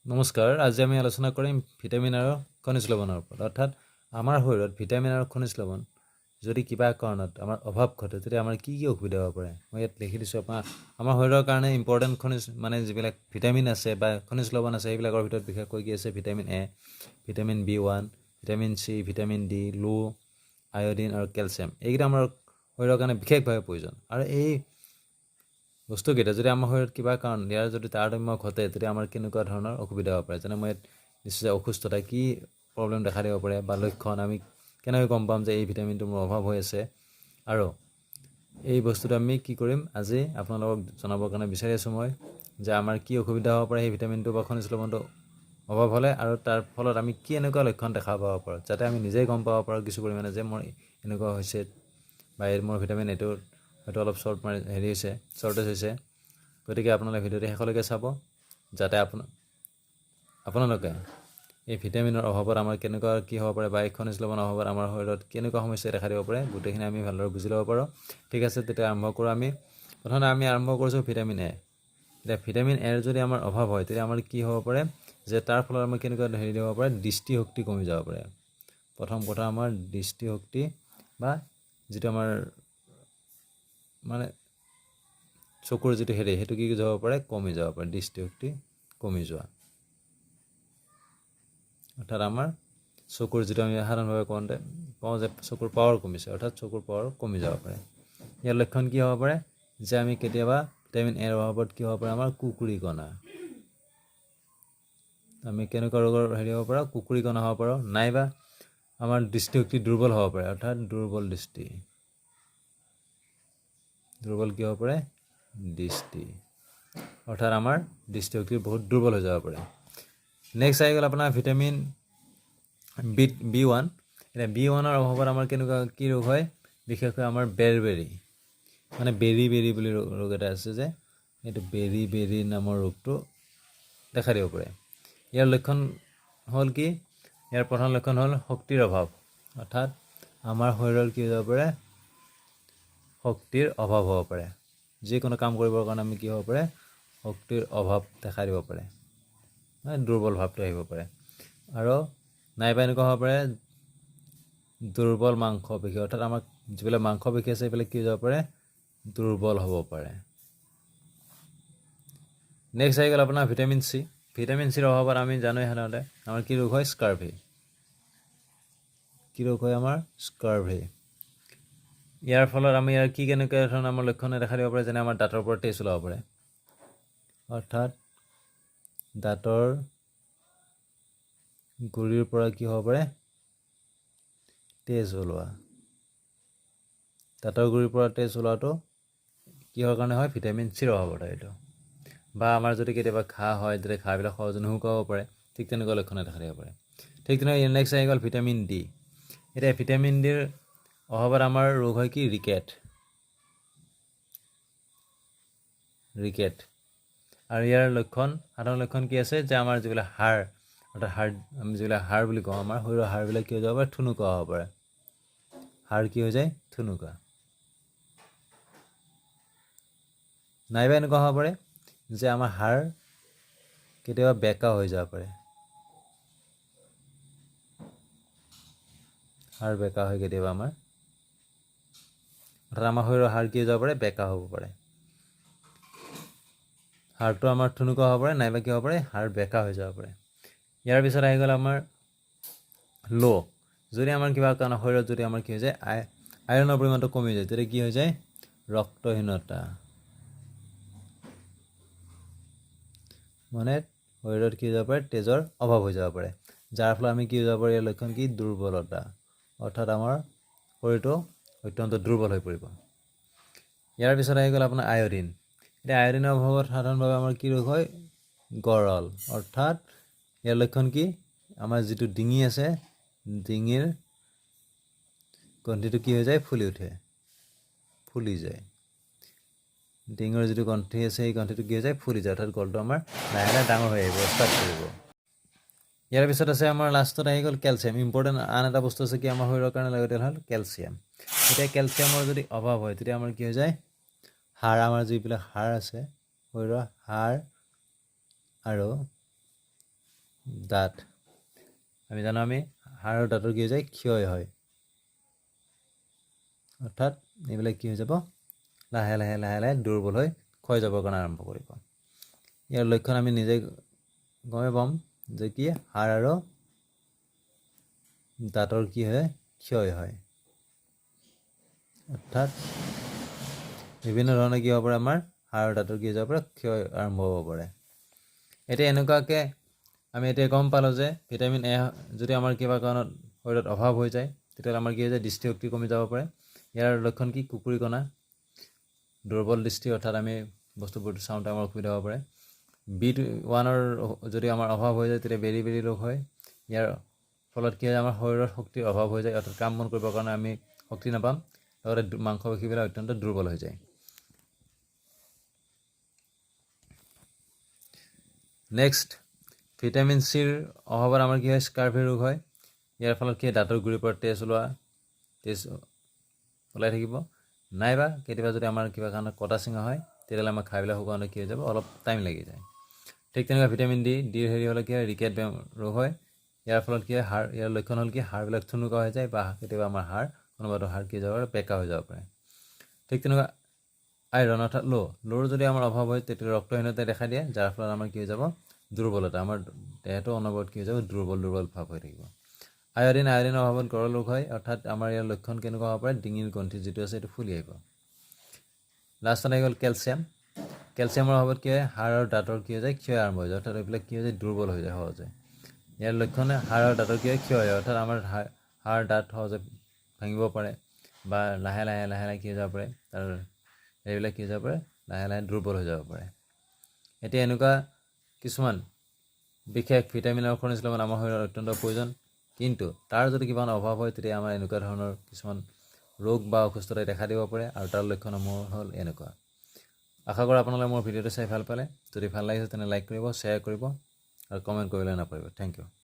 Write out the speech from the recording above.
নমস্কাৰ, আজি আমি আলোচনা কৰিম ভিটামিন আৰু খনিজ লৱণৰ ওপৰত। অৰ্থাৎ আমাৰ শৰীৰত ভিটামিন আৰু খনিজ লৱণ যদি কিবা কাৰণত আমাৰ অভাৱ ঘটে, তেতিয়া আমাৰ কি কি অসুবিধা হ'ব পাৰে, মই ইয়াত লিখি দিছোঁ। আপোনাৰ আমাৰ শৰীৰৰ কাৰণে ইম্পৰ্টেণ্ট খনিজ মানে যিবিলাক ভিটামিন আছে বা খনিজ লৱণ আছে, সেইবিলাকৰ ভিতৰত বিশেষকৈ কি আছে? Vitamin A, vitamin B1, vitamin C, vitamin D, লো, আয়ডিন আৰু কেলছিয়াম। এইকেইটা আমাৰ শৰীৰৰ কাৰণে বিশেষভাৱে প্ৰয়োজন। আৰু এই বস্তুকেইটা যদি আমাৰ শৰীৰত কিবা কাৰণ ইয়াৰ যদি তাৰতম্য ঘটে, তেতিয়া আমাৰ কেনেকুৱা ধৰণৰ অসুবিধা হ'ব পাৰে? যেনে মই ইয়াত দিছোঁ যে অসুস্থতা কি প্ৰব্লেম দেখা দিব পাৰে বা লক্ষণ আমি কেনেকৈ গম পাম যে এই ভিটামিনটো মোৰ অভাৱ হৈ আছে আৰু এই বস্তুটো আমি কি কৰিম, আজি আপোনালোকক জনাবৰ কাৰণে বিচাৰি আছোঁ মই যে আমাৰ কি অসুবিধা হ'ব পাৰে সেই ভিটামিনটো বা খনিজ লৱণটো অভাৱ হ'লে আৰু তাৰ ফলত আমি কি এনেকুৱা লক্ষণ দেখা পাব পাৰোঁ, যাতে আমি নিজেই গম পাব পাৰোঁ কিছু পৰিমাণে যে মোৰ এনেকুৱা হৈছে বা এই মোৰ ভিটামিন এইটো হয়তো অলপ শ্বৰ্ট মাৰি হেৰি হৈছে, শ্বৰ্টেজ হৈছে। গতিকে আপোনালোকে ভিডিঅ'টো শেষলৈকে চাব, যাতে আপোনালোকে এই ভিটামিনৰ অভাৱত আমাৰ কেনেকুৱা কি হ'ব পাৰে বা এই খনিজ লৱণৰ অভাৱত আমাৰ শৰীৰত কেনেকুৱা সমস্যা দেখা দিব পাৰে, গোটেইখিনি আমি ভালদৰে বুজি ল'ব পাৰোঁ। ঠিক আছে, তেতিয়া আৰম্ভ কৰোঁ আমি। প্ৰথমতে আমি আৰম্ভ কৰিছোঁ ভিটামিন এ। এতিয়া ভিটামিন এৰ যদি আমাৰ অভাৱ হয়, তেতিয়া আমাৰ কি হ'ব পাৰে যে তাৰ ফলত আমাৰ কেনেকুৱা হেৰি দিব পাৰে? দৃষ্টিশক্তি কমি যাব পাৰে। প্ৰথম কথা, আমাৰ দৃষ্টিশক্তি বা যিটো আমাৰ মানে চকুৰ যিটো হেৰি, সেইটো কি যাব পাৰে? কমি যাব পাৰে। দৃষ্টিশক্তি কমি যোৱা, অৰ্থাৎ আমাৰ চকুৰ যিটো আমি সাধাৰণভাৱে কওঁতে কওঁ যে চকুৰ পাৱাৰ কমিছে, অৰ্থাৎ চকুৰ পাৱাৰ কমি যাব পাৰে। ইয়াৰ লক্ষণ কি হ'ব পাৰে যে আমি কেতিয়াবা ভিটামিন এৰ অভাৱত কি হ'ব পাৰে? আমাৰ কুকুৰী কণা, আমি কেনেকুৱা ৰোগৰ হেৰি হ'ব পাৰোঁ? কুকুৰী কণা হ'ব পাৰোঁ, নাইবা আমাৰ দৃষ্টিশক্তি দুৰ্বল হ'ব পাৰে। অৰ্থাৎ দুৰ্বল দৃষ্টি, দুৰ্বল কি হ'ব পাৰে? দৃষ্টি, অৰ্থাৎ আমাৰ দৃষ্টিশক্তি বহুত দুৰ্বল হৈ যাব পাৰে। নেক্সট আহি গ'ল আপোনাৰ ভিটামিন বি বি ওৱান। এতিয়া বি ওৱানৰ অভাৱত আমাৰ কেনেকুৱা কি ৰোগ হয়? বিশেষকৈ আমাৰ বেৰবেৰী, মানে বেৰি বেৰি বুলি ৰোগ এটা আছে যে এইটো বেৰি বেৰি নামৰ ৰোগটো দেখা দিব পাৰে। ইয়াৰ লক্ষণ হ'ল কি? ইয়াৰ প্ৰধান লক্ষণ হ'ল শক্তিৰ অভাৱ। অৰ্থাৎ আমাৰ শৰীৰত কি হৈ যাব পাৰে? শক্তিৰ অভাৱ হ'ব পাৰে। যিকোনো কাম কৰিবৰ কাৰণে আমি কি হ'ব পাৰে? শক্তিৰ অভাৱ দেখা দিব পাৰে, মানে দুৰ্বল ভাৱটো আহিব পাৰে। আৰু নাইবা এনেকুৱা হ'ব পাৰে দুৰ্বল মাংসপেশী, অৰ্থাৎ আমাক যিবিলাক মাংসপেশী আছে, সেইবিলাক কি হৈ যাব পাৰে? দুৰ্বল হ'ব পাৰে। নেক্সট আহি গ'ল আপোনাৰ ভিটামিন চি। ভিটামিন চিৰ অভাৱত আমি জানোৱেই সাধাৰণতে আমাৰ কি ৰোগ হয়? স্কাৰ্ভি। কি ৰোগ হয় আমাৰ? স্কাৰ্ভি। ইয়াৰ ফলত আমি ইয়াৰ কি কেনেকুৱা ধৰণৰ আমাৰ লক্ষণে দেখা দিব পাৰে? যেনে আমাৰ দাঁতৰ পৰা তেজ ওলাব পাৰে, অৰ্থাৎ দাঁতৰ গুৰিৰ পৰা কি হ'ব পাৰে? তেজ ওলোৱা। দাঁতৰ গুৰিৰ পৰা তেজ ওলোৱাটো কিহৰ কাৰণে হয়? ভিটামিন চিৰ অভাৱত হয় এইটো। বা আমাৰ যদি কেতিয়াবা ঘাঁ হয়, তেতিয়া ঘাঁবিলাক সহজে নুশুকাব পাৰে, ঠিক তেনেকুৱা লক্ষণে দেখা দিব পাৰে। ঠিক তেনেকৈ নেক্সট আহি গ'ল ভিটামিন ডি। এতিয়া ভিটামিন ডিৰ অভাৱত আমাৰ ৰোগ হয় কি? Rickets, rickets. আৰু ইয়াৰ লক্ষণ, সাধাৰণ লক্ষণ কি আছে যে আমাৰ যিবিলাক হাড়, অৰ্থাৎ হাড়, আমি যিবিলাক হাড় বুলি কওঁ, আমাৰ শৰীৰৰ হাড়বিলাক কি হৈ যাব পাৰে? থুনুকা হ'ব পাৰে। হাড় কি হৈ যায়? থুনুকা। নাইবা এনেকুৱা হ'ব পাৰে যে আমাৰ হাড় কেতিয়াবা বেঁকা হৈ যাব পাৰে। হাড় বেঁকা হয় কেতিয়াবা আমাৰ, অৰ্থাৎ আমাৰ শৰীৰৰ হাড় কি হৈ যাব পাৰে? বেঁকা হ'ব পাৰে। হাড়টো আমাৰ থুনুকা হ'ব পাৰে, নাইবা কি হ'ব পাৰে? হাড় বেঁকা হৈ যাব পাৰে। ইয়াৰ পিছত আহি গ'ল আমাৰ ল'। যদি আমাৰ কিবা কাৰণত শৰীৰত যদি আমাৰ কি হৈ যায়, আইৰণৰ পৰিমাণটো কমি যায়, তেতিয়া কি হৈ যায়? ৰক্তহীনতা, মানে শৰীৰত কি হৈ যাব পাৰে? তেজৰ অভাৱ হৈ যাব পাৰে, যাৰ ফলত আমি কি হৈ যাব পাৰে? ইয়াৰ লক্ষণ কি? দুৰ্বলতা, অৰ্থাৎ আমাৰ শৰীৰটো অত্যন্ত দুৰ্বল হৈ পৰিব। ইয়াৰ পিছত আহি গ'ল আপোনাৰ আয়ডিন। এতিয়া আয়ডিনৰ অভাৱত সাধাৰণভাৱে আমাৰ কি ৰোগ হয়? গৰল। অৰ্থাৎ ইয়াৰ লক্ষণ কি? আমাৰ যিটো ডিঙি আছে, ডিঙিৰ গ্ৰন্থিটো কি হৈ যায়? ফুলি উঠে, ফুলি যায়। ডিঙৰ যিটো গ্ৰন্থি আছে, সেই গ্ৰন্থিটো কি হৈ যায়? ফুলি যায়। অৰ্থাৎ গলটো আমাৰ লাহে লাহে ডাঙৰ হৈ আহিব ষ্টাৰ্ট কৰিব। ইয়াৰ পিছত আছে আমাৰ লাষ্টত আহি গ'ল কেলছিয়াম। ইম্পৰ্টেণ্ট আন এটা বস্তু আছে কি আমাৰ শৰীৰৰ কাৰণে লাগতিয়াল হ'ল কেলছিয়াম। এতিয়া কেলছিয়ামৰ যদি অভাৱ হয়, তেতিয়া আমাৰ কি হৈ যায়? হাড়, আমাৰ যিবিলাক হাড় আছে, শৰীৰৰ হাড় আৰু দাঁত। আমি জানো, আমি হাড় আৰু দাঁতৰ কি হৈ যায়? ক্ষয় হয়। অৰ্থাৎ এইবিলাক কি হৈ যাব? লাহে লাহে লাহে লাহে দুৰ্বল হৈ ক্ষয় যাবৰ কাৰণে আৰম্ভ কৰিব। ইয়াৰ লক্ষণ আমি নিজে গমেই পাম যে কি হাড় আৰু দাঁতৰ কি হয়? ক্ষয় হয়। অৰ্থাৎ বিভিন্ন ধৰণে কি হ'ব পাৰে? আমাৰ হাড় আৰু দাঁতৰ কি হৈ যাব পাৰে? ক্ষয় আৰম্ভ হ'ব পাৰে। এতিয়া এনেকুৱাকৈ আমি এতিয়া গম পালোঁ যে ভিটামিন এ যদি আমাৰ কিবা কাৰণত শৰীৰত অভাৱ হৈ যায়, তেতিয়াহ'লে আমাৰ কি হৈ যায়? দৃষ্টিশক্তি কমি যাব পাৰে। ইয়াৰ লক্ষণ কি? কুকুৰীকণা, দুৰ্বল দৃষ্টি, অৰ্থাৎ আমি বস্তুবোৰ চাওঁতে আমাৰ অসুবিধা হ'ব পাৰে। বি 1ৰ যদি আমাৰ অভাৱ হৈ যায়, তেতিয়া বেৰি বেৰি ৰোগ হয়। ইয়াৰ ফলত কি হয়? আমাৰ শৰীৰত শক্তিৰ অভাৱ হৈ যায়, অৰ্থাৎ কাম বন কৰিবৰ কাৰণে আমি শক্তি নাপাম। লগতে মাংসপেশীবিলাক অত্যন্ত দুৰ্বল হৈ যায়। নেক্সট, ভিটামিন চিৰ অভাৱত আমাৰ কি হয়? স্কাৰ্ভি ৰোগ হয়। ইয়াৰ ফলত কি হয়? দাঁতৰ গুৰিৰ পৰা তেজ ওলাই থাকিব। নাইবা কেতিয়াবা যদি আমাৰ কিবা কাৰণত কটা চিঙা হয়, তেতিয়াহ'লে আমাৰ ঘাঁবিলাক শুকাওঁতে কি হৈ যাব? অলপ টাইম লাগি যায়। ঠিক তেনেকুৱা ভিটামিন ডি, ডিৰ হেৰি হ'লে কি হয়? ৰিকেট ৰোগ হয়। ইয়াৰ ফলত কি হয়? ইয়াৰ লক্ষণ হ'ল কি? হাড়বিলাক থুনুকা হৈ যায় বা কেতিয়াবা আমাৰ হাড়, কোনোবাটো হাড় কি হৈ যাব পাৰে? বেকা হৈ যাব পাৰে। ঠিক তেনেকুৱা আইৰণ অৰ্থাৎ লোৰ যদি আমাৰ অভাৱ হয়, তেতিয়া ৰক্তহীনতাই দেখা দিয়ে, যাৰ ফলত আমাৰ কি হৈ যাব? দুৰ্বলতা। আমাৰ দেহটো অনবৰত কি হৈ যাব? দুৰ্বল দুৰ্বল ভাৱ হৈ থাকিব। আয়ডিনৰ অভাৱত গৰল ৰোগ হয়। অৰ্থাৎ আমাৰ ইয়াৰ লক্ষণ কেনেকুৱা হ'ব পাৰে? ডিঙিৰ গ্ৰন্থি যিটো আছে, সেইটো ফুলি আহিব। লাষ্টত আহি গ'ল কেলছিয়াম। কেলছিয়ামৰ অভাৱত কি হয়? হাড় আৰু দাঁতৰ কি হৈ যায়? ক্ষয় আৰম্ভ হৈ যায়। অৰ্থাৎ এইবিলাক কি হৈ যায়? দুৰ্বল হৈ যায় সহজে। ইয়াৰ লক্ষণে হাড় আৰু দাঁতৰ কি হয়? ক্ষয় হয়। অৰ্থাৎ আমাৰ হাড় দাঁত সহজে ভাঙিব পাৰে বা লাহে লাহে লাহে লাহে কি হৈ যাব পাৰে? তাৰ এইবিলাক কি হৈ যাব পাৰে? লাহে লাহে দুৰ্বল হৈ যাব পাৰে। এতিয়া এনেকুৱা কিছুমান বিশেষ ভিটামিন আৰু খনিজ লৱণ আমাৰ শৰীৰত অত্যন্ত প্ৰয়োজন। কিন্তু তাৰ যদি কিবা অভাৱ হয়, তেতিয়া আমাৰ এনেকুৱা ধৰণৰ কিছুমান ৰোগ বা অসুস্থতাই দেখা দিব পাৰে আৰু তাৰ লক্ষণসমূহ হ'ল এনেকুৱা। আশা কৰোঁ আপোনালোকে মোৰ ভিডিঅ'টো চাই ভাল পালে। যদি ভাল লাগিছে, তেনে লাইক কৰিব, শ্বেয়াৰ কৰিব আৰু কমেণ্ট কৰিবলৈ নাপাহৰিব। Thank you.